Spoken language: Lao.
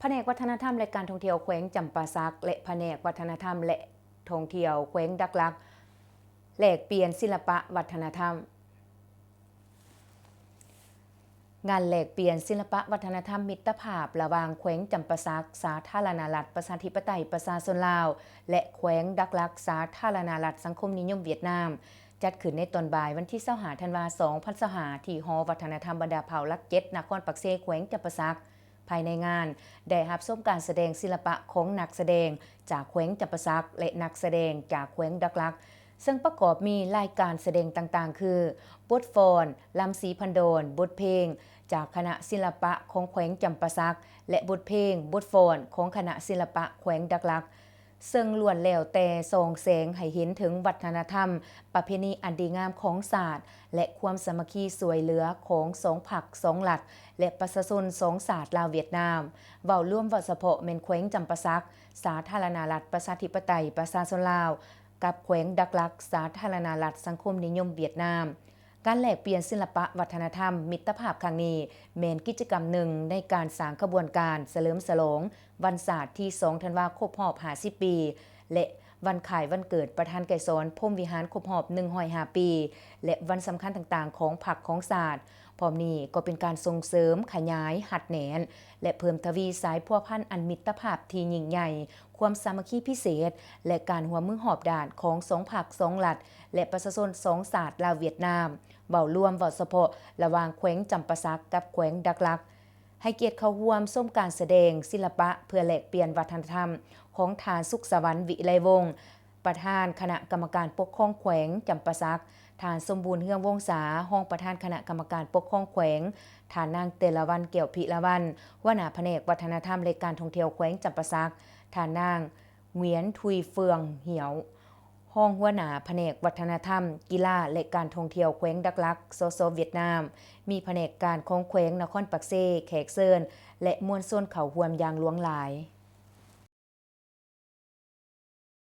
ພະແນກວັດທະນະທຳ ແລະ ການທ່ອງທ່ຽວແຂວງຈຳປາສັກ ແລະ ພະແນກວັດທະນະທຳ ແລະ ທ່ອງທ່ຽວແຂວງດັກລັກ ແລກປ່ຽນສິລະປະວັດທະນະທຳ. ງານແລກປ່ຽນສິລະປະວັດທະນະທຳມິດຕະພາບລະຫວ່າງແຂວງຈຳປາສັກ ສາທາລະນະລັດ ປະຊາທິປະໄຕ ປະຊາຊົນລາວ ແລະ ແຂວງດັກລັກ ສາທາລະນະລັດສັງຄົມນິຍົມຫວຽດນາມ ຈັດຂຶ້ນໃນຕອນບ່າຍວັນທີຊາວຫ້າ ທັນວາ ສອງພັນຊາວຫ້າ ທີ່ຫໍວັດທະນະທຳບັນດາເຜົ່າຫຼັກເຈັດ ນະຄອນປາກເຊ ແຂວງຈຳປາສັກ. ພາຍໃນງານໄດ້ຮັບຊົມການສະແດງສິລະປະຂອງນັກສະແດງຈາກແຂວງຈຳປາສັກ ແລະ ນັກສະແດງຈາກແຂວງດັກລັກ, ເຊິ່ງປະກອບມີລາຍການສະແດງຕ່າງໆ ຄື ບົດຟ້ອນ, ລຳສີພັນດອນ, ບົດເພງຈາກຄະນະສິລະປະຂອງແຂວງຈຳປາສັກ ແລະ ບົດເພງ, ບົດຟ້ອນຂອງຄະນະສິລະປະແຂວງດັກລັກ, ເຊິ່ງລ້ວນແລ້ວແຕ່ສ່ອງແສງໃຫ້ເຫັນເຖິງວັດທະນະທຳ, ປະເພນີອັນດີງາມຂອງຊາດ ແລະ ຄວາມສາມັກຄີຊ່ວຍເຫຼືອຂອງສອງພັກສອງລັດ ແລະ ປະຊາຊົນສອງຊາດລາວຫວຽດນາມ. ເວົ້າລວມເວົ້າສະເພາະແມ່ນແຂວງຈຳປາສັກ ສາທາລະນະລັດ ປະຊາທິປະໄຕ ປະຊາຊົນລາວ ກັບແຂວງດັກລັກ ສາທາລະນະລັດສັງຄົມນິຍົມຫວຽດນາມ. ການແລກປ່ຽນສິລະປະວັດທະນະທຳມິດຕະພາບຄັ້ງນີ້ ແມ່ນກິດຈະກຳໜຶ່ງໃນການສ້າງຂະບວນການສະເຫຼີມສະຫຼອງວັນຊາດທີສອງ ທັນວາ ຄົບຮອບຫ້າສິບປີ ແລະ ວັນຄ້າຍວັນເກີດປະທານໄກສອນ ພົມວິຫານ ຄົບຮອບໜຶ່ງຮ້ອຍຫ້າປີ ແລະ ວັນສຳຄັນຕ່າງໆຂອງພັກຂອງຊາດ. ພ້ອມນີ້ກໍເປັນການສົ່ງເສີມ, ຂະຫຍາຍ, ຮັດແໜ້ນ ແລະ ເພີ່ມທະວີສາຍພົວພັນອັນມິດຕະພາບທີ່ຍິ່ງໃຫຍ່, ຄວາມສາມັກຄີພິເສດ ແລະ ການຮ່ວມມືຮອບດ້ານຂອງສອງພັກສອງລັດ ແລະ ປະຊາຊົນສອງຊາດລາວຫວຽດນາມ. ເວົ້າລວມເວົ້າສະເພາະລະຫວ່າງແຂວງຈຳປາສັກກັບແຂວງດັກລັກ ໃຫ້ກຽດເຂົ້າຮ່ວມຊົມການສະແດງສິລະປະເພື່ອແລກປ່ຽນວັດທະນະທຳຂອງທ່ານ ສຸກສະຫວັນ ວິໄລວົງ ປະທານຄະນະກຳມະການປົກຄອງແຂວງຈຳປາສັກ, ທ່ານ ສົມບູນ ເຮືອງວົງສາ ຮອງປະທານຄະນະກຳມະການປົກຄອງແຂວງ, ທ່ານນາງ ເຕລະວັນ ແກ້ວພິລະວັນ ຫົວໜ້າພະແນກວັດທະນະທຳ ແລະ ການທ່ອງທ່ຽວແຂວງຈຳປາສັກ, ທ່ານນາງ ຫງວຽນ ທຸຍເຟືອງ ຫຽວ ຮອງຫົວໜ້າພະແນກວັດທະນະທຳ, ກິລາ ແລະ ການທ່ອງທ່ຽວແຂວງດັກລັກ ສສ ຫວຽດນາມ, ມີພະແນກການຂອງແຂວງນະຄອນປາກເຊ, ແຂກເຊີນ ແລະ ມວນຊົນເຂົ້າຮ່ວມຢ່າງຫຼວງຫຼາຍ.